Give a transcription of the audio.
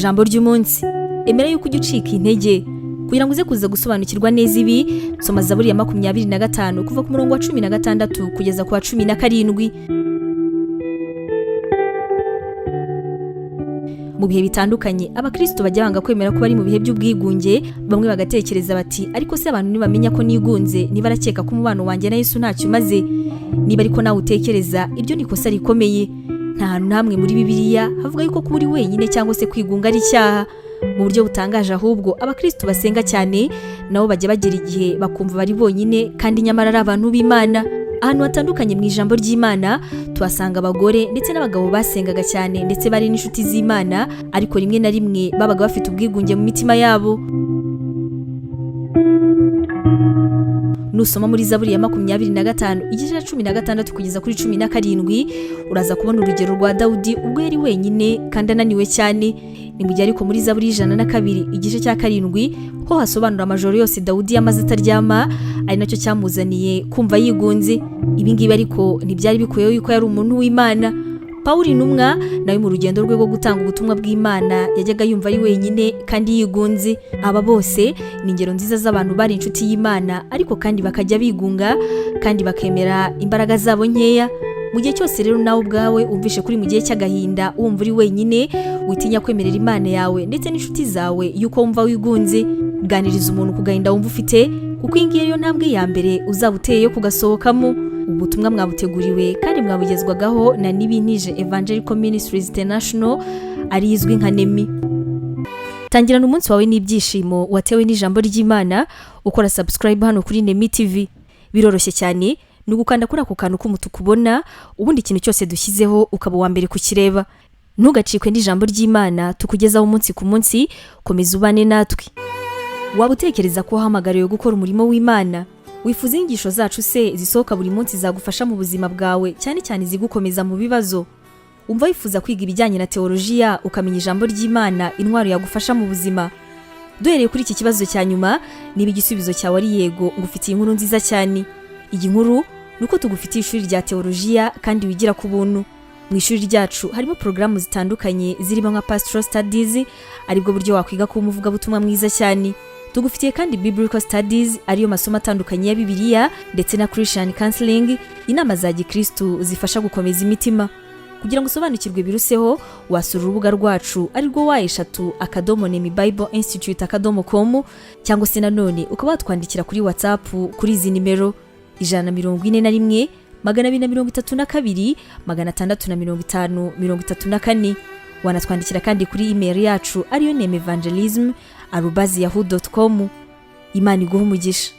Ijambo ry'umunsi: emera yuko ujya ucika intege. Kugira ngo uze kuza gusobanukirwa neza ibi, soma Zaburi ya 25 kuva ku murongo wa 16 kugeza ku wa 17. Mu bihe bitandukanye, abakristo bajya banga kwemera ko bari mu bihe by'ubwigunge. Bamwe bagatekereza bati: "Ariko se abantu nibamenya ko nigunze, nibarakeka ko umubano wanjye na Yesu ntacyo umaze?" Niba ariko nawe utekereza, ibyo ni ikosa rikomeye. Nta hantu na hamwe muri Bibiliya havuga yuko kuba uri wenyine cyangwa se kwigunga ari icyaha. Mu buryo butangaje ahubwo, abakristo basenga cyane nabo bajya bagera igihe bakumva bari bonyine, kandi nyamara ari abantu b'Imana. Ahantu hatandukanye mu ijambo ry'Imana tuhasanga abagore ndetse n'abagabo basengaga cyane, ndetse bari n'inshuti z'Imana, ariko rimwe na rimwe babaga bafite ubwigunge mu mitima yabo. Nusoma muri Zaburi ya 25 igice cya 16 kugeza kuri 17, uraza kubona urugero rwa Dawudi ubwo yari wenyine kandi ananiwe cyane. Ni mu gihe ariko muri Zaburi y'102 igice cya 7 ho hasobanura amajoro yose Dawudi yamaze ataryama, ari nacyo cyamuzaniye kumva yigunze. Ibi ngibi ariko ntibyari bikuyeho yuko yari umuntu w'Imana. Pawulo intumwa nawe mu rugendo rwe rwo gutanga ubutumwa bw'Imana yajyaga yumva ari wenyine kandi yigunze. Aba bose ni ingero nziza z'abantu bari inshuti y'Imana, ariko kandi bakajya bigunga kandi bakemera imbaraga zabo nkeya. Mu gihe cyose rero nawe ubwawe wumvishe kuri mu gihe cy'agahinda, wumva uri wenyine, witinya kwemerera Imana yawe ndetse n'inshuti zawe yuko wumva wigunze. Ganiriza umuntu ku gahinda wumva ufite, kuko iyi ngiyi ariyo ntambwe ya mbere uzaba uteye yo kugasohokamo. Ubutumwa mwabuteguriwe kandi mwabugezwagaho na Nibintije Evangelical Ministries International, ari izwi nka NEMI. Tangirana umunsi wawe n'ibyishimo watewe n'ijambo ry'Imana ukora subscribe hano kuri NEMI TV. Biroroshye cyane, ni ugukanda kuri ako kantu k'umutuku ubona, ubundi ikintu cyose dushyizeho ukaba uwa mbere kukireba. Ntugacikwe n'ijambo ry'Imana tukugezaho umunsi ku munsi. Komeza ubane natwe. Waba utekereza ko wahamagariwe gukora umurimo w'Imana? Wifuza inyigisho zacu se zisohoka buri munsi zagufasha mu buzima bwawe, cyane cyane izigukomeza mu bibazo? Wumva wifuza kwiga ibijyanye na teolojiya, ukamenya ijambo ry'Imana, intwaro yagufasha mu buzima? Duhereye kuri iki kibazo cya nyuma, niba igisubizo cyawe ari yego, ngufitiye inkuru nziza cyane. Iyi nkuru ni uko tugufitiye ishuri rya teolojiya kandi wigira ku buntu. Mu ishuri ryacu harimo porogaramu zitandukanye zirimo nka Pastoral Studies, aribwo buryo wakwiga kuba umuvugabutumwa mwiza cyane. Tugufitiye kandi Biblical Studies, ariyo masomo atandukanye ya Bibiliya, ndetse na Christian Counseling, inama za gikristu zifasha gukomeza imitima. Kugira ngo usobanukirwe biruseho, wasura urubuga rwacu arirwo www.nemibibleinstitute.com, cyangwa se nanone ukaba watwandikira kuri WhatsApp kuri izi nimero: 141 232 650 34. Wanatwandikira kandi kuri email yacu ariyo nemevangelism@yahoo.com. Imana iguha umugisha.